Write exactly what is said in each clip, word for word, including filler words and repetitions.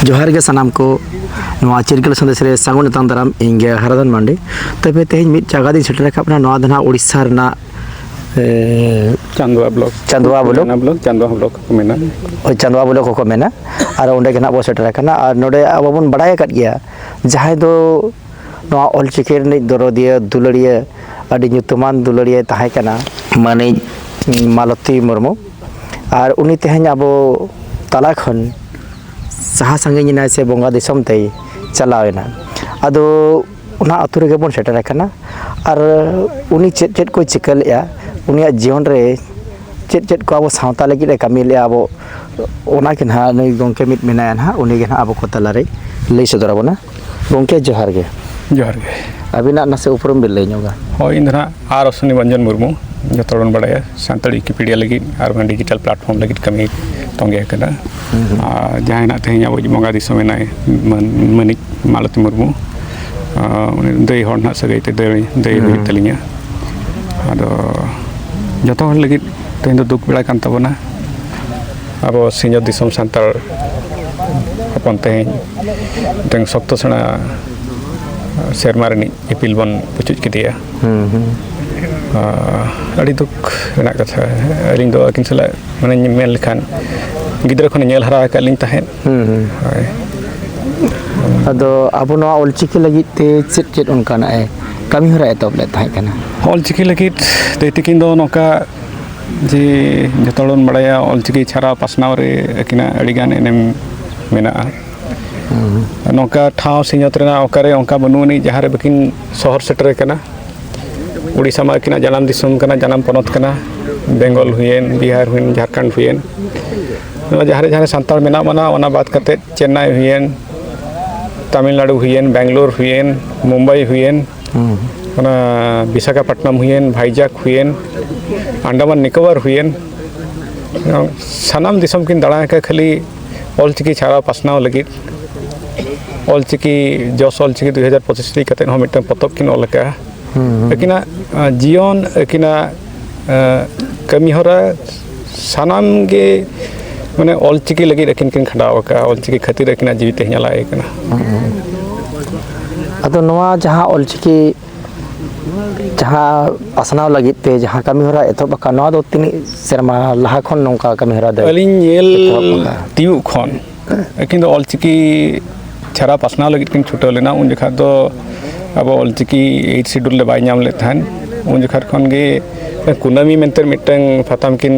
ᱡᱚᱦᱟᱨ ᱜᱮ ᱥᱟᱱᱟᱢ ᱠᱚ, ᱱᱚᱣᱟ ᱪᱤᱨᱜᱟᱹᱞ ᱥᱟᱸᱫᱮᱥ ᱨᱮ ᱥᱟᱹᱜᱩᱱ ᱟᱛᱟᱝ ᱫᱟᱨᱟᱢ᱾ ᱤᱧ ᱜᱮ ᱦᱟᱨᱟᱫᱷᱚᱱ ᱢᱟᱱᱰᱤ᱾ ᱛᱚᱵᱮ ᱛᱮᱦᱮᱧ ᱢᱤᱫ ᱡᱟᱭᱜᱟ ᱫᱚᱧ ᱥᱮᱴᱮᱨ ᱟᱠᱟᱫ ᱵᱚᱱᱟ, ᱱᱚᱣᱟ ᱫᱚ ᱱᱟᱦᱟᱜ ᱩᱲᱤᱥᱥᱟ ᱨᱮᱱᱟᱜ, ᱮ, ᱪᱟᱸᱫᱣᱟ ᱵᱞᱚᱠ᱾ ᱪᱟᱸᱫᱣᱟ ᱵᱞᱚᱠ᱾ ᱪᱟᱸᱫᱣᱟ ᱵᱞᱚᱠ ᱠᱚ ᱢᱮᱱᱟ᱾ ᱦᱳᱭ, ᱪᱟᱸᱫᱣᱟ ᱵᱞᱚᱠ ᱦᱚᱸᱠᱚ ᱢᱮᱱᱟ᱾ ᱟᱨ ᱚᱸᱰᱮ ᱜᱮ ᱱᱟᱦᱟᱜ ᱵᱚᱱ ᱥᱮᱴᱮᱨ ᱟᱠᱟᱱᱟ᱾ ᱟᱨ ᱱᱚᱰᱮ ᱟᱵᱚ ᱵᱚᱱ ᱵᱟᱲᱟᱭ ᱟᱠᱟᱫ ᱜᱮᱭᱟ, ᱡᱟᱦᱟᱸᱭ ᱫᱚ ᱱᱚᱣᱟ ᱚᱞᱪᱤᱠᱤ ᱨᱤᱱᱤᱡ ᱫᱚᱨᱚᱫᱤᱭᱟᱹ, ᱫᱩᱞᱟᱹᱲᱤᱭᱟᱹ, ᱟᱹᱰᱤ ᱧᱩᱛᱩᱢᱟᱱ ᱫᱩᱞᱟᱹᱲᱤᱭᱟᱹ ᱛᱟᱦᱮᱸ ᱠᱟᱱᱟ, ᱢᱟᱹᱱᱤᱡ ᱢᱟᱞᱚᱛᱤ ᱢᱩᱨᱢᱩ᱾ ᱟᱨ ᱩᱱᱤ ᱛᱮᱦᱮᱧ ᱟᱵᱚ ᱛᱟᱞᱟ ᱠᱷᱚᱱ ᱥᱟᱦᱟ ᱥᱟᱺᱜᱤᱧ ᱮᱱᱟᱭ ᱥᱮ ᱵᱚᱸᱜᱟ ᱫᱤᱥᱚᱢ ᱛᱮᱭ ᱪᱟᱞᱟᱣ ᱮᱱᱟ᱾ ᱟᱫᱚ ᱚᱱᱟ ᱟᱹᱛᱩ ᱨᱮᱜᱮ ᱵᱚᱱ ᱥᱮᱴᱮᱨ ᱟᱠᱟᱱᱟ᱾ ᱟᱨ ᱩᱱᱤ ᱪᱮᱫ ᱪᱮᱫ ᱠᱚᱭ ᱪᱤᱠᱟᱹ ᱞᱮᱫᱼᱟ, ᱩᱱᱤᱭᱟᱜ ᱡᱤᱭᱚᱱ ᱨᱮ ᱪᱮᱫ ᱪᱮᱫ ᱠᱚ ᱟᱵᱚ ᱥᱟᱶᱛᱟ ᱞᱟᱹᱜᱤᱫ ᱮ ᱠᱟᱹᱢᱤ ᱞᱮᱫᱼᱟ, ᱟᱵᱚ ᱚᱱᱟ ᱜᱮ ᱱᱟᱦᱟᱜ ᱱᱩᱭ ᱜᱚᱢᱠᱮ ᱢᱤᱫ ᱢᱮᱱᱟᱭᱟ ᱱᱟᱦᱟᱜ, ᱩᱱᱤ ᱜᱮ ᱱᱟᱦᱟᱜ ᱟᱵᱚ ᱠᱚ ᱛᱟᱞᱟᱨᱮᱭ ᱞᱟᱹᱭ ᱥᱚᱫᱚᱨ ᱟᱵᱚᱱᱟ᱾ ᱜᱚᱢᱠᱮ, ᱡᱚᱦᱟᱨ ᱜᱮ᱾ ᱡᱚᱦᱟᱨ ᱜᱮ᱾ ᱟᱹᱵᱤᱱᱟᱜ ᱱᱟᱥᱮ ᱩᱯᱨᱩᱢ ᱵᱤᱱ ᱞᱟᱹᱭ ᱧᱚᱜᱟ? ᱦᱳᱭ, ᱤᱧ ᱫᱚ ᱱᱟᱦᱟᱜ ᱟᱨ ᱚᱥᱣᱤᱱᱤ ᱨᱚᱧᱡᱚᱱ ᱢᱩᱨᱢᱩ, ᱡᱚᱛᱚ ᱦᱚᱲ ᱵᱚᱱ ᱵᱟᱲᱟᱭᱟ ᱥᱟᱱᱛᱟᱲ ᱣᱤᱠᱤᱯᱤᱰᱤᱭᱟ ᱞᱟᱹᱜᱤᱫ ᱟᱨ ᱵᱟᱝ ᱰᱤᱡᱤᱴᱟᱞ ᱯᱞᱟᱴᱯᱷᱚᱨᱢ ᱞᱟᱹᱜᱤᱫ ᱠᱟᱹᱢᱤ ᱛᱚᱸᱜᱮ ᱟᱠᱟᱫᱟ᱾ ᱦᱩᱸ, ᱦᱩᱸ᱾ ᱟᱨ ᱡᱟᱦᱟᱸᱭ ᱱᱟᱦᱟᱜ ᱛᱮᱦᱮᱧ ᱟᱵᱚ ᱵᱚᱸᱜᱟ ᱫᱤᱥᱚᱢ ᱢᱮᱱᱟᱭ, ᱢᱟᱹᱱ-, ᱢᱟᱹᱱᱤᱡ ᱢᱟᱞᱚᱛᱤ ᱢᱩᱨᱢᱩ, ᱟᱨ ᱩᱱᱤ ᱫᱟᱹᱭ ᱦᱚᱲ ᱱᱟᱦᱟᱜ ᱥᱟᱹᱜᱟᱹᱭ ᱛᱮ ᱫᱟᱹᱭ, ᱫᱟᱹᱭ ᱦᱩᱸ, ᱦᱩᱭᱩᱜ ᱦᱩᱸ᱾ ᱛᱟᱹᱞᱤᱧᱟ᱾ ᱟᱫᱚ ᱡᱚᱛᱚ ᱦᱚᱲ ᱞᱟᱹᱜᱤᱫ ᱛᱮᱦᱮᱧ ᱫᱚ ᱫᱩᱠ ᱵᱮᱲᱟ ᱠᱟᱱ ᱛᱟᱵᱚᱱᱟ᱾ ᱟᱵᱚ ᱥᱤᱧᱚᱛ ᱫᱤᱥᱚᱢ ᱥᱟᱱᱛᱟᱲ ᱦᱚᱯᱚᱱ ᱛᱮᱦᱮᱧ ᱢᱤᱫᱴᱟᱝ ᱥᱚᱠᱛᱚ ᱥᱮᱬᱟ ᱥᱮᱨᱢᱟ ᱨᱤᱱᱤᱡ ᱤᱯᱤᱞ ᱵᱚᱱ ᱯᱩᱪᱩᱡ ᱠᱮᱫᱮᱭᱟ᱾ ᱦᱩᱸ, ᱦᱩᱸ᱾ ᱟᱨ ᱟᱹᱰᱤ ᱫᱩᱠ ᱨᱮᱱᱟᱜ ᱠᱟᱛᱷᱟ᱾ ᱟᱹᱞᱤᱧ ᱫᱚ ᱟᱹᱠᱤᱱ ᱥᱟᱞᱟᱜ, ᱢᱟᱱᱮ, ᱢᱮᱱ ᱞᱮᱠᱷᱟᱱ ᱜᱤᱫᱽᱨᱟᱹ ᱠᱷᱚᱱ ᱧᱮᱞ ᱦᱟᱨᱟ ᱟᱠᱟᱫ ᱞᱤᱧ ᱛᱟᱦᱮᱸᱫ᱾ ᱦᱩᱸ, ᱦᱩᱸ᱾ ᱦᱳᱭ᱾ ᱟᱫᱚ ᱟᱵᱚ ᱱᱚᱣᱟ ᱚᱞᱪᱤᱠᱤ ᱞᱟᱹᱜᱤᱫ ᱛᱮ ᱪᱮᱫ ᱪᱮᱫ ᱚᱱᱠᱟᱱᱟᱜ ᱮ ᱠᱟᱹᱢᱤ ᱦᱚᱨᱟ ᱮᱛᱚᱦᱚᱵ ᱞᱮᱫ ᱛᱟᱦᱮᱸ ᱠᱟᱱᱟ? ᱚᱞᱪᱤᱠᱤ ᱞᱟᱹᱜᱤᱫ ᱫᱟᱹᱭ ᱛᱟᱹᱠᱤᱱ ᱫᱚ ᱱᱚᱝᱠᱟ ᱡᱮ ᱡᱚᱛᱚ ᱦᱚᱲ ᱵᱚᱱ ᱵᱟᱲᱟᱭᱟ, ᱚᱞᱪᱤᱠᱤ ᱪᱷᱟᱨᱟᱣ ᱯᱟᱥᱱᱟᱣ ᱨᱮ ᱟᱹᱠᱤᱱᱟᱜ ᱟᱹᱰᱤᱜᱟᱱ ᱮᱱᱮᱢ ᱢᱮᱱᱟᱜᱼᱟ᱾ ᱦᱩᱸ᱾ ᱱᱚᱝᱠᱟ ᱴᱷᱟᱶ ᱥᱤᱧᱚᱛ ᱨᱮᱱᱟᱜ ᱚᱠᱟᱨᱮ ᱚᱱᱠᱟ ᱵᱟᱹᱱᱩᱜ ᱟᱹᱱᱤᱡ, ᱡᱟᱦᱟᱸ ᱨᱮ ᱵᱟᱹᱠᱤᱱ ᱥᱚᱦᱚᱨ ᱥᱮᱴᱮᱨ ᱟᱠᱟᱱᱟ᱾ ᱩᱲᱤᱥᱥᱟ ᱢᱟ ᱟᱹᱠᱤᱱᱟᱜ ᱡᱟᱱᱟᱢ ᱫᱤᱥᱚᱢ ᱠᱟᱱᱟ, ᱡᱟᱱᱟᱢ ᱯᱚᱱᱚᱛ ᱠᱟᱱᱟ, ᱵᱮᱝᱜᱚᱞ ᱦᱩᱭᱮᱱ, ᱵᱤᱦᱟᱨ ᱦᱩᱭᱮᱱ, ᱡᱷᱟᱲᱠᱷᱚᱸᱰ ᱦᱩᱭᱮᱱ, ᱱᱚᱣᱟ ᱡᱟᱦᱟᱸ ᱨᱮ, ᱡᱟᱦᱟᱸ ᱨᱮ ᱥᱟᱱᱛᱟᱲ ᱢᱮᱱᱟᱜ ᱵᱚᱱᱟ, ᱚᱱᱟ ᱵᱟᱫ ᱠᱟᱛᱮᱫ ᱪᱮᱱᱱᱟᱭ ᱦᱩᱭᱮᱱ, ᱛᱟᱢᱤᱞᱱᱟᱲᱩ ᱦᱩᱭᱮᱱ, ᱵᱮᱝᱜᱟᱞᱳᱨ ᱦᱩᱭᱮᱱ, ᱢᱩᱢᱵᱟᱭ ᱦᱩᱭᱮᱱ, ᱦᱩᱸ᱾ ᱚᱱᱟ ᱵᱤᱥᱟᱠᱷᱟᱯᱟᱴᱱᱟᱢ ᱦᱩᱭᱮᱱ, ᱵᱷᱟᱭᱡᱟᱠ ᱦᱩᱭᱮᱱ, ᱟᱱᱰᱟᱢᱟᱱ ᱱᱤᱠᱳᱵᱚᱨ ᱦᱩᱭᱮᱱ, ᱥᱟᱱᱟᱢ ᱫᱤᱥᱚᱢ ᱠᱤᱱ ᱫᱟᱬᱟ ᱟᱠᱟᱫ ᱠᱷᱟᱹᱞᱤ ᱚᱞᱪᱤᱠᱤ ᱪᱷᱟᱨᱟᱣ ᱯᱟᱥᱱᱟᱣ ᱞᱟᱹᱜᱤᱫ᱾ ᱚᱞᱪᱤᱠᱤ, ᱡᱚᱥ ᱚᱞᱪᱤᱠᱤ ᱫᱩ ᱦᱟᱡᱟᱨ ᱯᱚᱸᱪᱤᱥ ᱤᱫᱤ ᱠᱟᱛᱮᱫ ᱦᱚᱸ ᱢᱤᱫᱴᱟᱝ ᱯᱚᱛᱚᱵ ᱠᱤᱱ ᱚᱞ ᱟᱠᱟᱫᱼᱟ᱾ ᱦᱩᱸ, ᱦᱩᱸ᱾ ᱟᱹᱠᱤᱱᱟᱜ, ᱟ, ᱡᱤᱭᱚᱱ, ᱟᱹᱠᱤᱱᱟᱜ, ᱟ, ᱠᱟᱹᱢᱤᱦᱚᱨᱟ ᱥᱟᱱᱟᱢ ᱜᱮ ᱢᱟᱱᱮ ᱚᱞᱪᱤᱠᱤ ᱞᱟᱹᱜᱤᱫ ᱟᱹᱠᱤᱱ ᱠᱤᱱ ᱠᱷᱟᱸᱰᱟᱣ ᱟᱠᱟᱫᱼᱟ, ᱚᱞᱪᱤᱠᱤ ᱠᱷᱟᱹᱛᱤᱨ ᱟᱹᱠᱤᱱᱟᱜ ᱡᱤᱣᱤ ᱛᱮᱦᱮᱧ ᱟᱞᱟᱭ ᱠᱟᱱᱟ᱾ ᱟᱫᱚ ᱱᱚᱣᱟ ᱡᱟᱦᱟᱸ ᱚᱞᱪᱤᱠᱤ ᱡᱟᱦᱟᱸ ᱯᱟᱥᱱᱟᱣ ᱞᱟᱹᱜᱤᱫ ᱛᱮ ᱡᱟᱦᱟᱸ ᱠᱟᱹᱢᱤ ᱦᱚᱨᱟ ᱮᱛᱚᱦᱚᱵ ᱟᱠᱟᱱ, ᱱᱚᱣᱟ ᱫᱚ ᱛᱤᱱᱟᱹᱜ ᱥᱮᱨᱢᱟ ᱞᱟᱦᱟ ᱠᱷᱚᱱ ᱱᱚᱝᱠᱟ ᱠᱟᱹᱢᱤ ᱦᱚᱨᱟ ᱫᱚ ᱟᱹᱞᱤᱧ ᱧᱮᱞ ᱮᱛᱚᱦᱚᱵ ᱟᱠᱟᱱᱟ? ᱛᱤᱭᱳᱜ ᱠᱷᱚᱱ ᱟᱹᱠᱤᱱ ᱫᱚ ᱚᱞᱪᱤᱠᱤ ᱪᱷᱟᱨᱟᱣ ᱯᱟᱥᱱᱟᱣ ᱞᱟᱹᱜᱤᱫ ᱠᱤᱱ ᱪᱷᱩᱴᱟᱹᱣ ᱞᱮᱱᱟ᱾ ᱩᱱ ᱡᱚᱠᱷᱟᱜ ᱫᱚ ᱟᱵᱚ ᱚᱞᱪᱤᱠᱤ ᱮᱭᱤᱴ ᱥᱤᱰᱩᱞ ᱞᱮ ᱵᱟᱭ ᱧᱟᱢ ᱞᱮᱫ ᱛᱟᱦᱮᱸᱫ᱾ ᱩᱱ ᱡᱚᱠᱷᱟᱜ ᱠᱷᱚᱱ ᱜᱮ ᱠᱩᱱᱟᱹᱢᱤ ᱢᱮᱱᱛᱮ ᱢᱤᱫᱴᱟᱝ ᱯᱟᱛᱷᱟᱢ ᱠᱤᱱ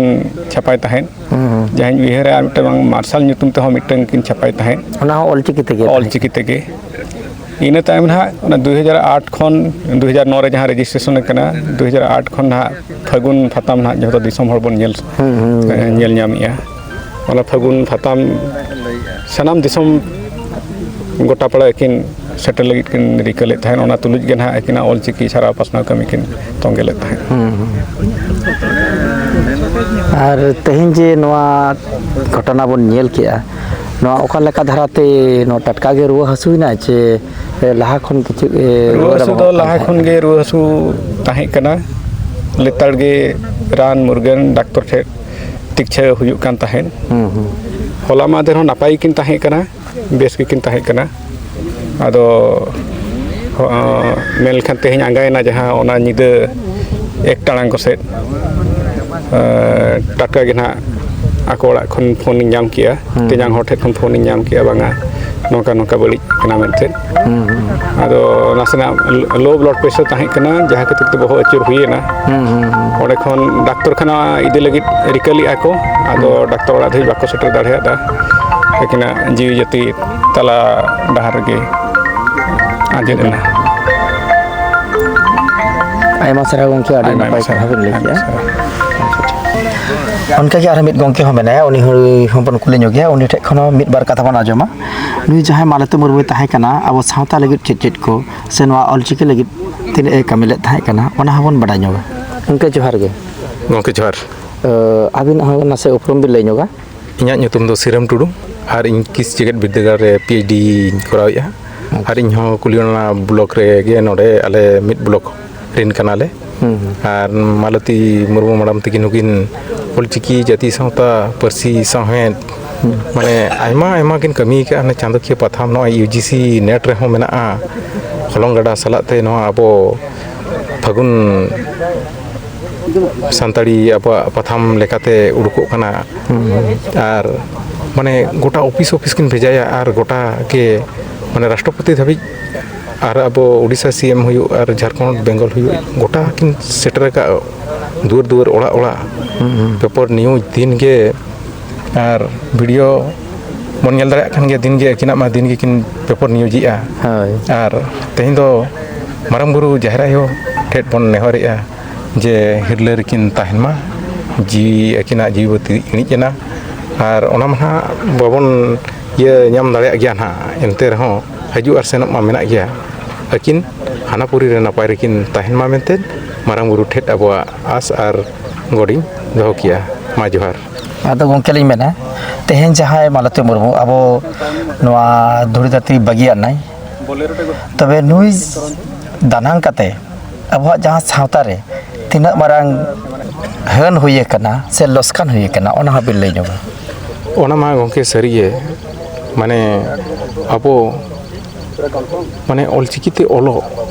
ᱪᱷᱟᱯᱟᱭ ᱛᱟᱦᱮᱸᱫ᱾ ᱦᱩᱸ, ᱦᱩᱸ᱾ ᱡᱟᱦᱟᱸᱧ ᱩᱭᱦᱟᱹᱨᱟ, ᱟᱨ ᱢᱤᱫᱴᱟᱝ ᱢᱟᱨᱥᱟᱞ ᱧᱩᱛᱩᱢ ᱛᱮᱦᱚᱸ ᱢᱤᱫᱴᱟᱝ ᱠᱤᱱ ᱪᱷᱟᱯᱟᱭ ᱛᱟᱦᱮᱸᱫ᱾ ᱚᱱᱟ ᱦᱚᱸ ᱚᱞᱪᱤᱠᱤ ᱛᱮᱜᱮ ᱛᱟᱦᱮᱸ ᱚᱞᱪᱤᱠᱤ ᱛᱮᱜᱮ᱾ ᱤᱱᱟᱹ ᱛᱟᱭᱚᱢ ᱱᱟᱦᱟᱜ ᱚᱱᱟ ᱫᱩᱭ ᱦᱟᱡᱟᱨ ᱟᱴ ᱠᱷᱚᱱ ᱫᱩᱭ ᱦᱟᱡᱟᱨ ᱱᱚ ᱨᱮ ᱡᱟᱦᱟᱸ ᱨᱮᱡᱤᱥᱴᱨᱮᱥᱚᱱ ᱟᱠᱟᱱᱟ, ᱫᱩᱭ ᱦᱟᱡᱟᱨ ᱟᱴ ᱠᱷᱚᱱ ᱱᱟᱦᱟᱜ ᱯᱷᱟᱹᱜᱩᱱ ᱯᱷᱟᱛᱟᱢ ᱱᱟᱦᱟᱜ ᱡᱚᱛᱚ ᱫᱤᱥᱚᱢ ᱦᱚᱲ ᱵᱚᱱ ᱧᱮᱞ ᱦᱩᱸ, ᱦᱩᱸ, ᱦᱩᱸ᱾ ᱧᱮᱞ ᱧᱟᱢᱮᱜᱼᱟ᱾ ᱚᱱᱟ ᱯᱷᱟᱹᱜᱩᱱ ᱯᱷᱟᱛᱟᱢ ᱥᱟᱱᱟᱢ ᱫᱤᱥᱚᱢ ᱜᱚᱴᱟ ᱯᱟᱲᱟ ᱟᱹᱠᱤᱱ ᱥᱮᱴᱮᱨ ᱞᱟᱹᱜᱤᱫ ᱠᱤᱱ ᱨᱤᱠᱟᱹ ᱞᱮᱫ ᱛᱟᱦᱮᱸᱫ᱾ ᱚᱱᱟ ᱛᱩᱞᱩᱡ ᱜᱮ ᱱᱟᱦᱟᱜ ᱟᱹᱠᱤᱱᱟᱜ ᱚᱞᱪᱤᱠᱤ ᱪᱷᱟᱨᱟᱣ ᱯᱟᱥᱱᱟᱣ ᱠᱟᱹᱢᱤ ᱠᱤᱱ ᱛᱚᱸᱜᱮ ᱞᱮᱫ ᱛᱟᱦᱮᱸᱫ᱾ ᱦᱩᱸ, ᱦᱩᱸ᱾ ᱟᱨ ᱛᱮᱦᱮᱧ ᱡᱮ ᱱᱚᱣᱟ ᱜᱷᱚᱴᱚᱱᱟ ᱵᱚᱱ ᱧᱮᱞ ᱠᱮᱜᱼᱟ, ᱱᱚᱣᱟ ᱚᱠᱟ ᱞᱮᱠᱟ ᱫᱷᱟᱨᱟᱛᱮ ᱱᱚᱣᱟ ᱴᱟᱴᱠᱟ ᱜᱮ ᱨᱩᱣᱟᱹ ᱦᱟᱹᱥᱩᱭᱮᱱᱟ ᱪᱮ ᱞᱟᱦᱟ ᱠᱷᱚᱱ ᱠᱤᱪᱷᱩ, ᱮ, ᱨᱩᱣᱟᱹ ᱨᱩᱣᱟᱹ ᱦᱟᱹᱥᱩ ᱨᱟᱵᱟᱝ ᱫᱚ ᱚᱜ ᱠᱟᱱ ᱞᱟᱦᱟ ᱛᱟᱦᱮᱸᱫ? ᱠᱷᱚᱱ ᱜᱮ ᱨᱩᱣᱟᱹ ᱦᱟᱹᱥᱩ ᱛᱟᱦᱮᱸ ᱠᱟᱱᱟ, ᱞᱮᱛᱟᱲ ᱜᱮ ᱨᱟᱱ ᱢᱩᱨᱜᱟᱹᱱ ᱰᱟᱠᱛᱚᱨ ᱴᱷᱮᱱ ᱛᱤᱠᱪᱷᱟᱹ ᱦᱩᱭᱩᱜ ᱠᱟᱱ ᱛᱟᱦᱮᱸᱫ᱾ ᱦᱩᱸ, ᱦᱩᱸ᱾ ᱦᱚᱞᱟ ᱢᱟᱫᱷᱮᱨ ᱦᱚᱸ ᱱᱟᱯᱟᱭ ᱜᱮᱠᱤᱱ ᱛᱟᱦᱮᱸ ᱠᱟᱱᱟ, ᱵᱮᱥ ᱜᱮᱠᱤᱱ ᱛᱟᱦᱮᱸ ᱠᱟᱱᱟ᱾ ᱟᱫᱚ ᱦᱚ-, ᱢᱮᱱ ᱞᱮᱠᱷᱟᱱ ᱛᱮᱦᱮᱧ ᱟᱸᱜᱟᱭᱮᱱᱟ ᱡᱟᱦᱟᱸ, ᱚᱱᱟ ᱧᱤᱫᱟᱹ ᱮᱠ ᱴᱟᱲᱟᱝ ᱠᱚᱥᱮᱫ, ᱮᱸ, ᱴᱟᱴᱠᱟ ᱜᱮ ᱱᱟᱦᱟᱜ ᱟᱠᱚ ᱚᱲᱟᱜ ᱠᱷᱚᱱ ᱯᱷᱳᱱ ᱤᱧ ᱧᱟᱢ ᱠᱮᱜᱼᱟ᱾ ᱦᱩᱸ᱾ ᱛᱮᱧᱟᱝ ᱦᱚᱲ ᱴᱷᱮᱱ ᱠᱷᱚᱱ ᱯᱷᱳᱱ ᱤᱧ ᱧᱟᱢ ᱠᱮᱜᱼᱟ, ᱵᱟᱝᱟ ᱱᱚᱝᱠᱟ ᱱᱚᱝᱠᱟ ᱵᱟᱹᱲᱤᱡ ᱠᱟᱱᱟ ᱢᱮᱱᱛᱮ᱾ ᱦᱩᱸ, ᱦᱩᱸ᱾ ᱟᱫᱚ ᱱᱟᱥᱮᱱᱟᱜ ᱞᱳ ᱵᱞᱟᱰ ᱯᱨᱮᱥᱟᱨ ᱛᱟᱦᱮᱸ ᱠᱟᱱᱟ, ᱡᱟᱦᱟᱸ ᱠᱷᱟᱹᱛᱤᱨ ᱛᱮ ᱵᱚᱦᱚᱜ ᱟᱹᱪᱩᱨ ᱦᱩᱭᱮᱱᱟ᱾ ᱦᱩᱸ, ᱦᱩᱸ, ᱦᱩᱸ᱾ ᱚᱸᱰᱮ ᱠᱷᱚᱱ ᱰᱟᱠᱛᱚᱨ ᱠᱷᱟᱱᱟ ᱤᱫᱤ ᱞᱟᱹᱜᱤᱫ ᱨᱤᱠᱟᱹ ᱞᱮᱫᱼᱟ ᱠᱚ, ᱟᱫᱚ ᱰᱟᱠᱛᱚᱨ ᱚᱲᱟᱜ ᱫᱷᱟᱹᱵᱤᱡ ᱵᱟᱠᱚ ᱥᱮᱴᱮᱨ ᱫᱟᱲᱮᱭᱟᱫᱟ᱾ ᱟᱹᱠᱤᱱᱟᱜ ᱡᱤᱣᱤ ᱡᱟᱹᱛᱤ ᱛᱟᱞᱟ ᱰᱟᱦᱟᱨ ᱨᱮᱜᱮ ᱟᱸᱡᱮᱫ ᱮᱱᱟ᱾ ᱟᱭᱢᱟ ᱥᱟᱨᱦᱟᱣ ᱜᱚᱢᱠᱮ, ᱟᱹᱰᱤ ᱟᱭᱢᱟ, ᱱᱟᱯᱟᱭ ᱟᱭᱢᱟ ᱠᱟᱛᱷᱟ ᱵᱤᱱ ᱞᱟᱹᱭ ᱟᱭᱢᱟ ᱠᱮᱜᱼᱟ᱾ ᱥᱟᱨᱦᱟᱣ᱾ ᱚᱱᱠᱟᱜᱮ ᱟᱨᱦᱚᱸ ᱢᱤᱫ ᱜᱚᱢᱠᱮ ᱦᱚᱸ ᱢᱮᱱᱟᱭᱟ, ᱩᱱᱤ ᱦᱚᱸ ᱦᱚᱸᱵᱚᱱ ᱠᱩᱞᱤ ᱧᱚᱜᱮᱭᱟ, ᱩᱱᱤ ᱴᱷᱮᱱ ᱠᱷᱚᱱ ᱦᱚᱸ ᱢᱤᱫ ᱵᱟᱨ ᱠᱟᱛᱷᱟ ᱵᱚᱱ ᱟᱸᱡᱚᱢᱟ᱾ ᱱᱩᱭ ᱡᱟᱦᱟᱸᱭ ᱢᱟᱞᱚᱛᱤ ᱢᱩᱨᱢᱩᱭ ᱛᱟᱦᱮᱸ ᱠᱟᱱᱟ, ᱟᱵᱚ ᱥᱟᱶᱛᱟ ᱞᱟᱹᱜᱤᱫ ᱪᱮᱫ ᱪᱮᱫ ᱠᱚ ᱥᱮ ᱱᱚᱣᱟ ᱚᱞᱪᱤᱠᱤ ᱞᱟᱹᱜᱤᱫ ᱛᱤᱱᱟᱹᱜ ᱮ ᱠᱟᱹᱢᱤ ᱞᱮᱫ ᱛᱟᱦᱮᱸ ᱠᱟᱱᱟ, ᱚᱱᱟ ᱦᱚᱸᱵᱚᱱ ᱵᱟᱰᱟᱭ ᱧᱚᱜᱟ᱾ ᱜᱚᱢᱠᱮ ᱡᱚᱦᱟᱨ ᱜᱮ᱾ ᱜᱚᱢᱠᱮ ᱡᱚᱦᱟᱨ᱾ ᱟᱹᱵᱤᱱᱟᱜ ᱦᱚᱸ ᱱᱟᱥᱮ ᱩᱯᱨᱩᱢ ᱵᱤᱱ ᱞᱟᱹᱭ ᱧᱚᱜᱟ? ᱤᱧᱟᱹᱜ ᱧᱩᱛᱩᱢ ᱫᱚ ᱥᱤᱨᱟᱹᱢ ᱴᱩᱰᱩ ᱟᱨ ᱤᱧ ᱠᱤᱥ ᱡᱮᱜᱮᱛ ᱵᱤᱨᱫᱟᱹᱜᱟᱲ ᱨᱮ ᱯᱤ ᱮᱭᱤᱪ ᱰᱤ ᱤᱧ ᱠᱚᱨᱟᱣᱮᱫᱼᱟ᱾ ᱟᱨ ᱤᱧ ᱦᱚᱸ ᱠᱩᱞᱤᱭᱚᱱᱟ ᱵᱞᱚᱠ ᱨᱮᱜᱮ, ᱱᱚᱰᱮ ᱟᱞᱮ ᱢᱤᱫ ᱵᱞᱚᱠ ᱨᱮᱱ ᱠᱟᱱᱟᱞᱮ᱾ ᱦᱩᱸ, ᱦᱩᱸ᱾ ᱟᱨ ᱢᱟᱞᱚᱛᱤ ᱢᱩᱨᱢᱩ ᱢᱮᱰᱟᱢ ᱛᱟᱹᱠᱤᱱ ᱦᱚᱸᱠᱤᱱ ᱚᱞᱪᱤᱠᱤ ᱡᱟᱹᱛᱤ ᱥᱟᱶᱛᱟ ᱯᱟᱹᱨᱥᱤ ᱥᱟᱶᱦᱮᱫ, ᱢᱟᱱᱮ ᱟᱭᱢᱟ ᱟᱭᱢᱟ ᱠᱤᱱ ᱠᱟᱹᱢᱤ ᱟᱠᱟᱫᱼᱟ᱾ ᱚᱱᱮ ᱪᱟᱸᱫᱳᱠᱤᱭᱟᱹ ᱯᱟᱛᱷᱟᱢ ᱱᱚᱜᱼᱚᱭ ᱤᱭᱩ ᱡᱤ ᱥᱤ ᱱᱮᱴ ᱨᱮᱦᱚᱸ ᱢᱮᱱᱟᱜᱼᱟ᱾ ᱦᱚᱞᱚᱝ ᱜᱟᱰᱟ ᱥᱟᱞᱟᱜ ᱛᱮ ᱱᱚᱣᱟ ᱟᱵᱚ ᱯᱷᱟᱹᱜᱩᱱ ᱥᱟᱱᱛᱟᱲᱤ ᱟᱵᱚᱣᱟᱜ ᱯᱟᱛᱷᱟᱢ ᱞᱮᱠᱟᱛᱮ ᱩᱰᱩᱠᱚᱜ ᱠᱟᱱᱟ᱾ ᱟᱨ ᱢᱟᱱᱮ ᱜᱚᱴᱟ ᱚᱯᱷᱤᱥ ᱚᱯᱷᱤᱥ ᱠᱤᱱ ᱵᱷᱮᱡᱟᱭᱟ ᱟᱨ ᱜᱚᱴᱟ ᱜᱮ ᱢᱟᱱᱮ ᱨᱟᱥᱴᱨᱚᱯᱚᱛᱤ ᱫᱷᱟᱹᱵᱤᱡ ᱟᱨ ᱟᱵᱚ ᱳᱰᱤᱥᱟ ᱥᱤ ᱮᱢ ᱦᱩᱭᱩᱜ ᱟᱨ ᱡᱷᱟᱲᱠᱷᱚᱸᱰ ᱵᱮᱝᱜᱚᱞ ᱦᱩᱭᱩᱜ, ᱜᱚᱴᱟ ᱠᱤᱱ ᱥᱮᱴᱮᱨ ᱟᱠᱟᱫ ᱫᱩᱣᱟᱹᱨ ᱫᱩᱣᱟᱹᱨ, ᱚᱲᱟᱜ ᱚᱲᱟᱜ᱾ ᱯᱮᱯᱟᱨ ᱱᱤᱭᱩᱡᱽ ᱫᱤᱱ ᱜᱮ, ᱟᱨ ᱵᱷᱤᱰᱤᱭᱳ ᱵᱚᱱ ᱧᱮᱞ ᱫᱟᱲᱮᱭᱟᱜ ᱠᱟᱱ ᱜᱮᱭᱟ ᱫᱤᱱ ᱜᱮ, ᱟᱹᱠᱤᱱᱟᱜ ᱢᱟ ᱫᱤᱱ ᱜᱮᱠᱤᱱ ᱯᱮᱯᱟᱨ ᱱᱤᱭᱩᱡᱽ ᱮᱫᱼᱟ᱾ ᱦᱳᱭ᱾ ᱟᱨ ᱛᱮᱦᱮᱧ ᱫᱚ ᱢᱟᱨᱟᱝ ᱵᱩᱨᱩ ᱡᱟᱦᱮᱨ ᱟᱭᱳ ᱴᱷᱮᱱ ᱵᱚᱱ ᱱᱮᱦᱚᱨᱮᱜᱼᱟ ᱡᱮ ᱦᱤᱨᱞᱟᱹ ᱨᱮᱠᱤᱱ ᱛᱟᱦᱮᱱ ᱢᱟ, ᱡᱤᱣᱤ ᱟᱹᱠᱤᱱᱟᱜ ᱡᱤᱣᱤ ᱵᱟᱹᱛᱤ ᱤᱬᱤᱡ ᱮᱱᱟ᱾ ᱟᱨ ᱚᱱᱟ ᱢᱟ ᱱᱟᱦᱟᱜ ᱵᱟᱵᱚᱱ ᱤᱭᱟᱹ ᱧᱟᱢ ᱫᱟᱲᱮᱭᱟᱜ ᱜᱮᱭᱟ ᱱᱟᱦᱟᱜ, ᱮᱱᱛᱮ ᱨᱮᱦᱚᱸ ᱦᱤᱡᱩᱜ ᱟᱨ ᱥᱮᱱᱚᱜ ᱢᱟ ᱢᱮᱱᱟᱜ ᱜᱮᱭᱟ᱾ ᱟᱹᱠᱤᱱ ᱦᱟᱱᱟ ᱯᱩᱨᱤ ᱨᱮ ᱱᱟᱯᱟᱭ ᱨᱮᱠᱤᱱ ᱛᱟᱦᱮᱱ ᱢᱟ ᱢᱮᱱᱛᱮ ᱢᱟᱨᱟᱝ ᱵᱩᱨᱩ ᱴᱷᱮᱱ ᱟᱵᱚᱣᱟᱜ ᱟᱸᱥ ᱟᱨ ᱜᱚᱰᱤᱧ ᱫᱚᱦᱚ ᱠᱮᱭᱟ᱾ ᱢᱟ ᱡᱚᱦᱟᱨ᱾ ᱟᱫᱚ ᱜᱚᱢᱠᱮ ᱞᱤᱧ ᱢᱮᱱᱟ, ᱛᱮᱦᱮᱧ ᱡᱟᱦᱟᱸᱭ ᱢᱟᱞᱚᱛᱤ ᱢᱩᱨᱢᱩ ᱟᱵᱚ ᱱᱚᱣᱟ ᱫᱷᱩᱲᱤ ᱫᱷᱟᱹᱨᱛᱤ ᱵᱟᱹᱜᱤᱭᱟᱫ ᱱᱟᱭ, ᱛᱚᱵᱮ ᱱᱩᱭ ᱫᱟᱱᱟᱝ ᱠᱟᱛᱮ ᱟᱵᱚᱣᱟᱜ ᱡᱟᱦᱟᱸ ᱥᱟᱶᱛᱟ ᱨᱮ ᱛᱤᱱᱟᱹᱜ ᱢᱟᱨᱟᱝ ᱦᱟᱹᱱ ᱦᱩᱭ ᱟᱠᱟᱱᱟ ᱥᱮ ᱞᱚᱥᱠᱟᱱ ᱦᱩᱭ ᱟᱠᱟᱱᱟ, ᱚᱱᱟ ᱦᱚᱸ ᱵᱤᱱ ᱞᱟᱹᱭ ᱧᱚᱜᱟ᱾ ᱚᱱᱟ ᱢᱟ ᱜᱚᱢᱠᱮ ᱥᱟᱹᱨᱤᱜᱮ, ᱢᱟᱱᱮ ᱟᱵᱚ ᱢᱟᱱᱮ ᱚᱞᱪᱤᱠᱤ ᱛᱮ ᱚᱞᱚᱜ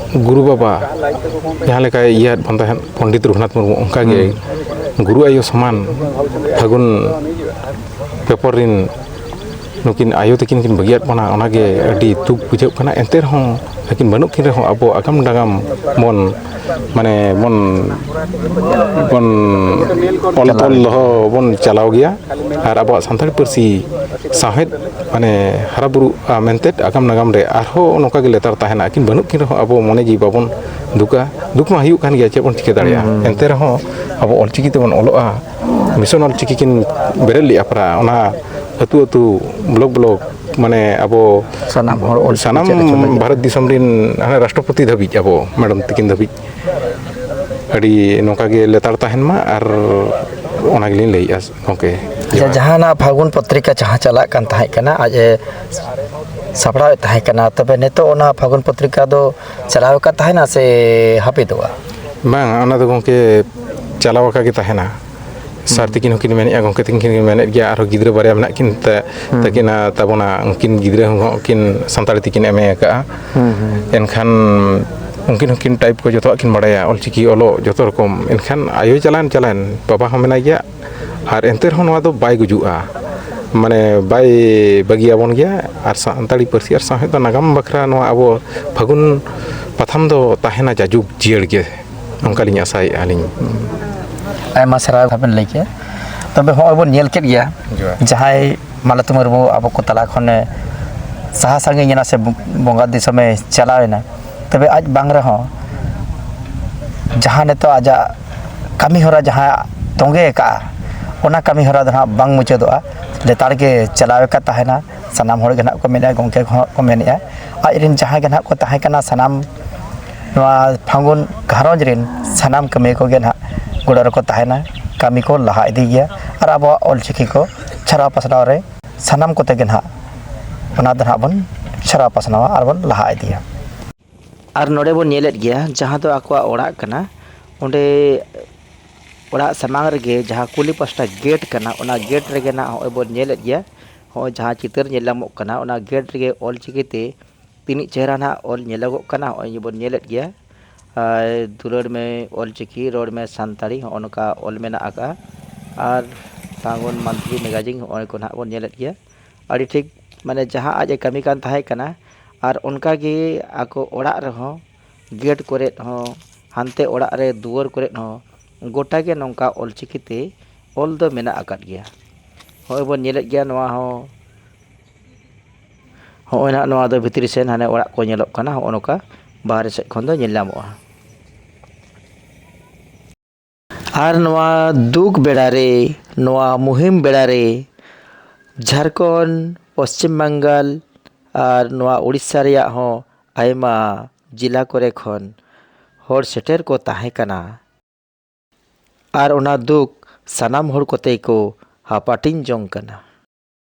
ᱜᱩᱨᱩ ᱵᱟᱵᱟ ᱡᱟᱦᱟᱸ ᱞᱮᱠᱟᱭ ᱤᱭᱟᱹ ᱟᱫ ᱵᱚᱱ ᱛᱟᱦᱮᱸᱫ ᱯᱚᱱᱰᱤᱛ ᱨᱚᱜᱷᱩᱱᱟᱛᱷ ᱢᱩᱨᱢᱩ, ᱚᱱᱠᱟᱜᱮ ᱦᱩᱸ᱾ ᱜᱩᱨᱩ ᱟᱭᱳ ᱥᱚᱢᱟᱱ ᱯᱷᱟᱹᱜᱩᱱ ᱯᱮᱯᱚᱨ ᱨᱤᱱ ᱱᱩᱠᱤᱱ ᱟᱭᱳ ᱛᱟᱹᱠᱤᱱ ᱠᱤᱱ ᱵᱟᱹᱜᱤᱭᱟᱫ ᱵᱚᱱᱟ, ᱚᱱᱟᱜᱮ ᱟᱹᱰᱤ ᱫᱩᱠ ᱵᱩᱡᱷᱟᱹᱜ ᱠᱟᱱᱟ᱾ ᱮᱱᱛᱮ ᱨᱮᱦᱚᱸ ᱟᱹᱠᱤᱱ ᱵᱟᱹᱱᱩᱜ ᱠᱤᱱ ᱨᱮᱦᱚᱸ ᱟᱵᱚ ᱟᱜᱟᱢ ᱱᱟᱜᱟᱢ ᱵᱚᱱ, ᱢᱟᱱᱮ ᱵᱚᱱ, ᱵᱚᱱ ᱚᱞ ᱛᱚᱞ ᱫᱚᱦᱚ ᱵᱚᱱ ᱪᱟᱞᱟᱣ ᱜᱮᱭᱟ᱾ ᱟᱨ ᱟᱵᱚᱣᱟᱜ ᱥᱟᱱᱛᱟᱲᱤ ᱯᱟᱹᱨᱥᱤ ᱥᱟᱶᱦᱮᱫ ᱢᱟᱱᱮ ᱦᱟᱨᱟ ᱵᱩᱨᱩᱜᱼᱟ ᱢᱮᱱᱛᱮ ᱟᱜᱟᱢ ᱱᱟᱜᱟᱢ ᱨᱮ ᱟᱨᱦᱚᱸ ᱱᱚᱝᱠᱟ ᱜᱮ ᱞᱮᱛᱟᱲ ᱛᱟᱦᱮᱱᱟ᱾ ᱟᱹᱠᱤᱱ ᱵᱟᱹᱱᱩᱜ ᱠᱤᱱ ᱨᱮᱦᱚᱸ ᱟᱵᱚ ᱢᱚᱱᱮ ᱡᱤᱣᱤ ᱵᱟᱵᱚᱱ ᱫᱩᱠᱟ᱾ ᱫᱩᱠ ᱢᱟ ᱦᱩᱭᱩᱜ ᱠᱟᱱ ᱜᱮᱭᱟ, ᱪᱮᱫ ᱵᱚᱱ ᱪᱤᱠᱟᱹ ᱫᱟᱲᱮᱭᱟᱜᱼᱟ? ᱦᱩᱸ᱾ ᱮᱱᱛᱮ ᱨᱮᱦᱚᱸ ᱟᱵᱚ ᱚᱞᱪᱤᱠᱤ ᱛᱮᱵᱚᱱ ᱚᱞᱚᱜᱼᱟ, ᱢᱤᱥᱚᱱ ᱚᱞᱪᱤᱠᱤ ᱠᱤᱱ ᱵᱮᱨᱮᱫ ᱞᱮᱫᱼᱟ ᱯᱟᱨᱟ, ᱚᱱᱟ ᱟᱹᱛᱩ ᱟᱹᱛᱩ, ᱵᱞᱚᱠ ᱵᱞᱚᱠ, ᱢᱟᱱᱮ ᱟᱵᱚ ᱥᱟᱱᱟᱢ ᱦᱚᱲ ᱚᱞᱪᱤᱠᱤ ᱥᱟᱱᱟᱢ ᱪᱮᱫ ᱦᱚᱪᱚ ᱞᱟᱹᱜᱤᱫ᱾ ᱵᱷᱟᱨᱚᱛ ᱫᱤᱥᱚᱢ ᱨᱤᱱ ᱦᱟᱱᱮ ᱨᱟᱥᱴᱨᱚᱯᱚᱛᱤ ᱫᱷᱟᱹᱵᱤᱡ ᱟᱵᱚ ᱢᱮᱰᱟᱢ ᱛᱟᱹᱠᱤᱱ ᱫᱷᱟᱹᱵᱤᱡ ᱟᱹᱰᱤ ᱱᱚᱝᱠᱟ ᱜᱮ ᱞᱮᱛᱟᱲ ᱛᱟᱦᱮᱱ ᱢᱟ, ᱟᱨ ᱚᱱᱟ ᱜᱮᱞᱤᱧ ᱞᱟᱹᱭᱮᱜᱼᱟ ᱜᱚᱢᱠᱮ᱾ ᱟᱪᱪᱷᱟ, ᱡᱚᱦᱟᱨ᱾ ᱡᱟᱦᱟᱸ ᱱᱟᱜ ᱯᱷᱟᱹᱜᱩᱱ ᱯᱚᱛᱨᱤᱠᱟ ᱡᱟᱦᱟᱸ ᱪᱟᱞᱟᱜ ᱠᱟᱱ ᱛᱟᱦᱮᱸ ᱠᱟᱱᱟ, ᱟᱡ ᱮ ᱥᱟᱯᱲᱟᱣᱮᱫ ᱛᱟᱦᱮᱸ ᱠᱟᱱᱟ, ᱛᱚᱵᱮ ᱱᱤᱛᱚᱜ ᱚᱱᱟ ᱯᱷᱟᱹᱜᱩᱱ ᱯᱚᱛᱨᱤᱠᱟ ᱫᱚ ᱪᱟᱞᱟᱣ ᱟᱠᱟᱫ ᱛᱟᱦᱮᱱᱟ ᱥᱮ ᱦᱟᱹᱯᱤᱫᱚᱜᱼᱟ? ᱵᱟᱝ, ᱚᱱᱟ ᱫᱚ ᱜᱚᱢᱠᱮ ᱪᱟᱞᱟᱣ ᱟᱠᱟ ᱜᱮ ᱛᱟᱦᱮᱱᱟ᱾ ᱥᱟᱨ ᱛᱤᱠᱤᱱ ᱦᱚᱸᱠᱤᱱ ᱢᱮᱱᱮᱫᱼᱟ, ᱜᱚᱢᱠᱮ ᱛᱤᱠᱤᱱ ᱦᱚᱸᱠᱤᱱ ᱢᱮᱱᱮᱫ ᱜᱮᱭᱟ, ᱟᱨᱦᱚᱸ ᱜᱤᱫᱽᱨᱟᱹ ᱵᱟᱨᱭᱟ ᱢᱮᱱᱟᱜ ᱠᱤᱱ ᱛᱟ-, ᱛᱟᱹᱠᱤᱱᱟ ᱛᱟᱵᱚᱱᱟ, ᱩᱱᱠᱤᱱ ᱜᱤᱫᱽᱨᱟᱹ ᱦᱚᱸ ᱩᱱᱠᱤᱱ ᱥᱟᱱᱛᱟᱲᱤ ᱛᱮᱠᱤᱱ ᱮᱢ ᱮ ᱟᱠᱟᱫᱼᱟ᱾ ᱮᱱᱠᱷᱟᱱ ᱩᱱᱠᱤᱱ ᱦᱚᱸᱠᱤᱱ ᱴᱟᱭᱤᱯ ᱠᱚ ᱡᱚᱛᱚᱣᱟᱜ ᱠᱤᱱ ᱵᱟᱲᱟᱭᱟ, ᱚᱞᱪᱤᱠᱤ ᱚᱞᱚᱜ ᱡᱚᱛᱚ ᱨᱚᱠᱚᱢ᱾ ᱮᱱᱠᱷᱟᱱ ᱟᱭᱳ ᱪᱟᱞᱟᱣᱮᱱ ᱪᱟᱞᱟᱣᱮᱱ, ᱵᱟᱵᱟ ᱦᱚᱸ ᱢᱮᱱᱟᱭ ᱜᱮᱭᱟ, ᱟᱨ ᱮᱱᱛᱮ ᱨᱮᱦᱚᱸ ᱱᱚᱣᱟ ᱫᱚ ᱵᱟᱭ ᱜᱩᱡᱩᱜᱼᱟ, ᱢᱟᱱᱮ ᱵᱟᱭ ᱵᱟᱹᱜᱤᱭᱟᱵᱚᱱ ᱜᱮᱭᱟ᱾ ᱟᱨ ᱥᱟᱱᱛᱟᱲᱤ ᱯᱟᱹᱨᱥᱤ ᱟᱨ ᱥᱟᱶᱦᱮᱫ ᱫᱚ ᱱᱟᱜᱟᱢ ᱵᱟᱠᱷᱨᱟ ᱱᱚᱣᱟ ᱟᱵᱚ ᱯᱷᱟᱹᱜᱩᱱ ᱯᱟᱛᱷᱟᱢ ᱫᱚ ᱛᱟᱦᱮᱱᱟ ᱡᱟᱡᱩᱜᱽ ᱡᱤᱭᱟᱹᱲ ᱜᱮ, ᱚᱱᱠᱟᱞᱤᱧ ᱟᱥᱟᱭᱮᱫᱼᱟ ᱟᱹᱞᱤᱧ᱾ ᱟᱭᱢᱟ ᱥᱟᱨᱦᱟᱣ ᱵᱮᱱ ᱞᱟᱹᱭ ᱠᱮᱫᱼᱟ᱾ ᱛᱚᱵᱮ ᱦᱚᱸᱜᱼᱚᱭ ᱵᱚᱱ ᱧᱮᱞ ᱠᱮᱫ ᱜᱮᱭᱟ, ᱡᱚᱦᱟᱨ᱾ ᱡᱟᱦᱟᱸᱭ ᱢᱟᱞᱚᱛᱤ ᱢᱩᱨᱢᱩ ᱟᱵᱚ ᱠᱚ ᱛᱟᱞᱟ ᱠᱷᱚᱱᱮ ᱥᱟᱦᱟ ᱥᱟᱺᱜᱤᱧ ᱮᱱᱟ ᱥᱮ ᱵᱚᱸᱜᱟ ᱫᱤᱥᱚᱢᱮ ᱪᱟᱞᱟᱣ ᱮᱱᱟ, ᱛᱚᱵᱮ ᱟᱡ ᱵᱟᱝ ᱨᱮᱦᱚᱸ ᱡᱟᱦᱟᱸ ᱱᱤᱛᱚᱜ ᱟᱡᱟᱜ ᱠᱟᱹᱢᱤ ᱦᱚᱨᱟ ᱡᱟᱦᱟᱸ ᱛᱚᱸᱜᱮ ᱟᱠᱟᱫᱼᱟ, ᱚᱱᱟ ᱠᱟᱹᱢᱤ ᱦᱚᱨᱟ ᱫᱚ ᱦᱟᱸᱜ ᱵᱟᱝ ᱢᱩᱪᱟᱹᱫᱚᱜᱼᱟ, ᱞᱮᱛᱟᱲ ᱜᱮ ᱪᱟᱞᱟᱣ ᱟᱠᱟᱫ ᱛᱟᱦᱮᱱᱟ᱾ ᱥᱟᱱᱟᱢ ᱦᱚᱲ ᱜᱮ ᱱᱟᱦᱟᱜ ᱠᱚ ᱢᱮᱱᱮᱫᱼᱟ, ᱜᱚᱢᱠᱮ ᱠᱚᱦᱚᱸ ᱠᱚ ᱢᱮᱱᱮᱫᱼᱟ, ᱟᱡ ᱨᱮᱱ ᱡᱟᱦᱟᱸᱭ ᱜᱮ ᱱᱟᱦᱟᱜ ᱠᱚ ᱛᱟᱦᱮᱸ ᱠᱟᱱᱟ, ᱥᱟᱱᱟᱢ ᱱᱚᱣᱟ ᱯᱷᱟᱹᱜᱩᱱ ᱜᱷᱟᱨᱚᱸᱡᱽ ᱨᱮᱱ ᱥᱟᱱᱟᱢ ᱠᱟᱹᱢᱤᱭᱟᱹ ᱠᱚᱜᱮ ᱱᱟᱦᱟᱜ ᱜᱚᱲᱚ ᱨᱮᱠᱚ ᱛᱟᱦᱮᱱᱟ, ᱠᱟᱹᱢᱤ ᱠᱚ ᱞᱟᱦᱟ ᱤᱫᱤ ᱜᱮᱭᱟ ᱟᱨ ᱟᱵᱚᱣᱟᱜ ᱚᱞᱪᱤᱠᱤ ᱠᱚ ᱪᱷᱟᱨᱟᱣ ᱯᱟᱥᱱᱟᱣ ᱨᱮ ᱥᱟᱱᱟᱢ ᱠᱚᱛᱮ ᱜᱮ ᱱᱟᱦᱟᱜ ᱚᱱᱟ ᱫᱚ ᱱᱟᱦᱟᱜ ᱵᱚᱱ ᱪᱷᱟᱨᱟᱣ ᱯᱟᱥᱱᱟᱣᱟ ᱟᱨ ᱵᱚᱱ ᱞᱟᱦᱟ ᱤᱫᱤᱭᱟ᱾ ᱟᱨ ᱱᱚᱰᱮ ᱵᱚᱱ ᱧᱮᱞᱮᱫ ᱜᱮᱭᱟ, ᱡᱟᱦᱟᱸ ᱫᱚ ᱟᱠᱚᱣᱟᱜ ᱚᱲᱟᱜ ᱠᱟᱱᱟ, ᱚᱸᱰᱮ ᱚᱲᱟᱜ ᱥᱟᱢᱟᱝ ᱨᱮᱜᱮ ᱡᱟᱦᱟᱸ ᱠᱩᱞᱦᱤ ᱯᱟᱥᱴᱟ ᱜᱮᱴ ᱠᱟᱱᱟ, ᱚᱱᱟ ᱜᱮᱴ ᱨᱮᱜᱮ ᱱᱟᱜ ᱦᱚᱸᱜᱼᱚᱭ ᱵᱚᱱ ᱧᱮᱞᱮᱫ ᱜᱮᱭᱟ, ᱦᱚᱸᱜᱼᱚᱭ ᱡᱟᱦᱟᱸ ᱪᱤᱛᱟᱹᱨ ᱧᱮᱞ ᱧᱟᱢᱚᱜ ᱠᱟᱱᱟ, ᱚᱱᱟ ᱜᱮᱴ ᱨᱮᱜᱮ ᱚᱞᱪᱤᱠᱤ ᱛᱮ ᱛᱤᱱᱟᱹᱜ ᱪᱮᱦᱨᱟ ᱱᱟᱜ ᱚᱞ ᱧᱮᱞᱚᱜᱚᱜ ᱠᱟᱱᱟ, ᱦᱚᱸᱜᱼᱚᱭ ᱵᱚᱱ ᱧᱮᱞᱮᱫ ᱜᱮᱭᱟ᱾ ᱟᱨ "ᱫᱩᱞᱟᱹᱲ ᱢᱮ ᱚᱞᱪᱤᱠᱤ, ᱨᱚᱲ ᱢᱮ ᱥᱟᱱᱛᱟᱲᱤ", ᱦᱚᱸᱜᱼᱚ ᱱᱚᱝᱠᱟ ᱚᱞ ᱢᱮᱱᱟᱜ ᱟᱠᱟᱫᱼᱟ᱾ ᱟᱨ ᱯᱷᱟᱹᱜᱩᱱ ᱢᱟᱱᱛᱷᱞᱤ ᱢᱮᱜᱟᱡᱤᱱ, ᱦᱚᱸᱜᱼᱚᱭ ᱠᱚ ᱱᱟᱜ ᱵᱚᱱ ᱧᱮᱞᱮᱫ ᱜᱮᱭᱟ᱾ ᱟᱹᱰᱤ ᱴᱷᱤᱠ, ᱢᱟᱱᱮ ᱡᱟᱦᱟᱸ ᱟᱡ ᱮ ᱠᱟᱹᱢᱤ ᱠᱟᱱ ᱛᱟᱦᱮᱸ ᱠᱟᱱᱟ, ᱟᱨ ᱚᱱᱠᱟ ᱜᱮ ᱟᱠᱚ ᱚᱲᱟᱜ ᱨᱮᱦᱚᱸ ᱜᱮᱴ ᱠᱚᱨᱮᱫ ᱦᱚᱸ, ᱦᱟᱱᱛᱮ ᱚᱲᱟᱜ ᱨᱮ ᱫᱩᱣᱟᱹᱨ ᱠᱚᱨᱮᱫ ᱦᱚᱸ ᱜᱚᱴᱟ ᱜᱮ ᱱᱚᱝᱠᱟ ᱚᱞᱪᱤᱠᱤ ᱛᱮ ᱚᱞ ᱫᱚ ᱢᱮᱱᱟᱜ ᱟᱠᱟᱫ ᱜᱮᱭᱟ᱾ ᱦᱚᱸᱜᱼᱚᱭ ᱵᱚᱱ ᱧᱮᱞᱮᱫ ᱜᱮᱭᱟ ᱱᱚᱣᱟ ᱦᱚᱸ, ᱦᱚᱸᱜᱼᱚᱭ ᱱᱟᱦᱟᱜ ᱱᱚᱣᱟ ᱫᱚ ᱵᱷᱤᱛᱨᱤ ᱥᱮᱱ ᱦᱟᱱᱮ ᱚᱲᱟᱜ ᱠᱚ ᱧᱮᱞᱚᱜ ᱠᱟᱱᱟ, ᱦᱚᱸᱜᱼᱚ ᱱᱚᱝᱠᱟ ᱵᱟᱦᱨᱮ ᱥᱮᱫ ᱠᱷᱚᱱ ᱫᱚ ᱧᱮᱞ ᱧᱟᱢᱚᱜᱼᱟ᱾ ᱟᱨ ᱱᱚᱣᱟ ᱫᱩᱠ ᱵᱮᱲᱟ ᱨᱮ, ᱱᱚᱣᱟ ᱢᱩᱦᱤᱢ ᱵᱮᱲᱟ ᱨᱮ ᱡᱷᱟᱲᱠᱷᱚᱸᱰ, ᱯᱚᱥᱪᱤᱢ ᱵᱟᱝᱜᱟᱞ ᱟᱨ ᱱᱚᱣᱟ ᱩᱲᱤᱥᱥᱟ ᱨᱮᱭᱟᱜ ᱦᱚᱸ ᱟᱭᱢᱟ ᱡᱮᱞᱟ ᱠᱚᱨᱮ ᱠᱷᱚᱱ ᱦᱚᱲ ᱥᱮᱴᱮᱨ ᱠᱚ ᱛᱟᱦᱮᱸ ᱠᱟᱱᱟ᱾ ᱟᱨ ᱚᱱᱟ ᱫᱩᱠ ᱥᱟᱱᱟᱢ ᱦᱚᱲ ᱠᱚᱛᱮ ᱠᱚ ᱦᱟᱯᱟᱴᱤᱧ ᱡᱚᱝ ᱠᱟᱱᱟ᱾